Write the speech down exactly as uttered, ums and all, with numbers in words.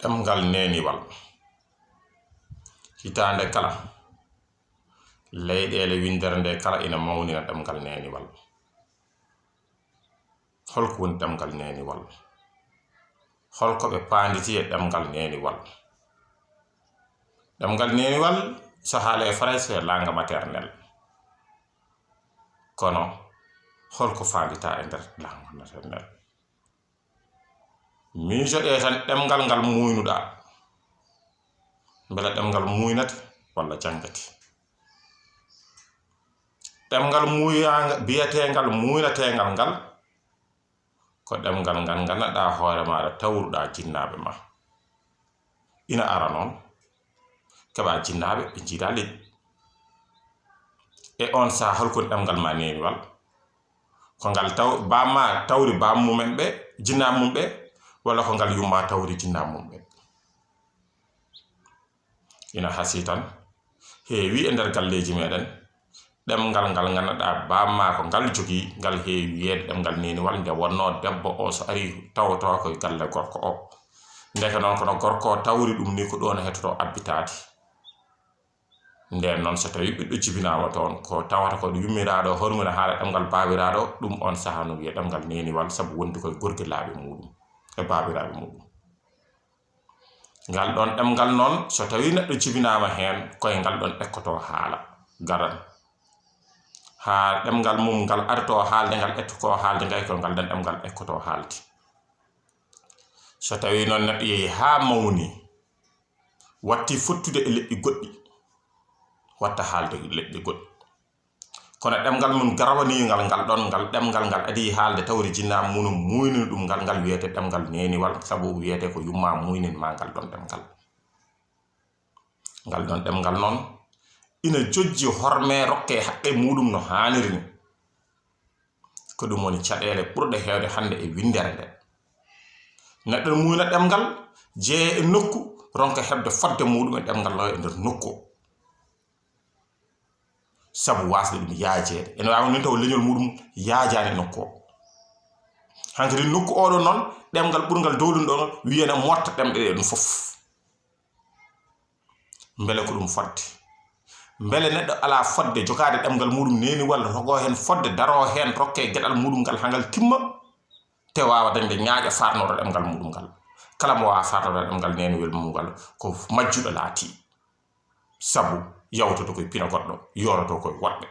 Ɗemngal neeniwal. Hitaande kala, leyɗeele winndere nde kala ina mawnina ɗemngal neeniwal. Holko woni ɗemngal neeniwal? Holko ɓe paanditi e ɗemngal neeniwal? Ɗemngal neeniwal, so haala e Farayse, langue maternelle. Kono, holko faanditaa e nder langue maternelle? Miijoɗee tan ɗemngal ngal muuynuɗaa. Mbela ɗemngal muuynata walla janngata? Ɗemngal muuyaanga-, biyeteengal muuynateengal ngal, ko ɗemngal ngal nganndanɗaa hoore maaɗa, tawruɗaa jinnaaɓe ma. Ina ara noon, keɓaa jinnaaɓe, ɓe njiidaa leƴƴi. E oon sahaa, holko woni ɗemngal ma neeniwal? Ko ngal taw-, baam ma tawri baam mumen ɓe, jinnaaɓe mum ɓe, walla ko ngal yumma tawri jinnaaɓe mum ɓe? Ina hasii tan, heewi e nder galleeji meeɗen, ɗemngal ngal nganndanɗaa baam ma ko ngal jogii, ngal heewi wiyeede ɗemngal neeniwal, nde wonnoo debbo o so arii tawtoo ko e galle gorko o. Ndeke noon, kono gorko o tawri ɗum ni, ko ɗoon o hettotoo abbitaade. Ndeen noon, so tawii ɓiɗɗo jibinaama toon, ko tawata ko yummiraɗo hormina haala ɗemngal baabiraɗo, ɗum oon sahaa no wiyee ɗemngal neeniwal, sabu wondi koye gorgilaaɓe muuɗum e baabiraaɓe muuɗum. Ngal ɗoon ɗemngal noon, so tawii neɗɗo jibinaama heen, koye ngal ɗoon ekkotoo haala, garan. Haa ɗemngal mum ngal adotoo haalde, ngal ettotoo haalde, ngay ko ngal ɗoon ɗemngal ekkotoo haalde. So tawii noon neɗɗo yehi haa mawni, watti fottude e leƴƴi goɗɗi, watta haalde leƴƴi goɗɗi. Kono ɗemngal mum garwaniingal ngal ɗoon, ngal ɗemngal ngal adii haalde, tawri jinnaaɓe mum muynini ɗum ngal, ngal wiyetee ɗemngal neeniwal, sabu wiyetee ko yumma muynini ma ngal ɗoon ɗemngal. Ngal ɗoon ɗemngal noon, ina jojji horme, rokke haqqe muuɗum no haaniri ni. Ko ɗum woni caɗeele ɓurɗe heewde hannde e winndere nde. Neɗɗo muuyna ɗemngal, jeeya e nokku, ronka heɓde fotde muuɗum e ɗemngal ɗo e nder nokku o, sabu waasde ɗum yaajeede. Ene waawi noon taw leñol muuɗum yaajaani e nokku o. Hankadi nokku oɗo noon, ɗemngal ɓurngal dowlude ɗo noon, wiyana motta ɗemɗe ɗe ɗum fof. Mbele ko ɗum fotde? Mbele neɗɗo alaa fotde jogaade ɗemngal muuɗum neeniwal, rogoo heen fotde, daroo heen, rokkee geɗal muuɗum ngal haa ngal timma, te waawa dañde ñaaƴa faarnooɗo ɗemngal muuɗum ngal? Kala mo waawa faarnooɗo ɗemngal neeniwal mum ngal, ko majjuɗo laatii. Sabu yawtoto koye pino goɗɗo, yooroto koye woɗɓe.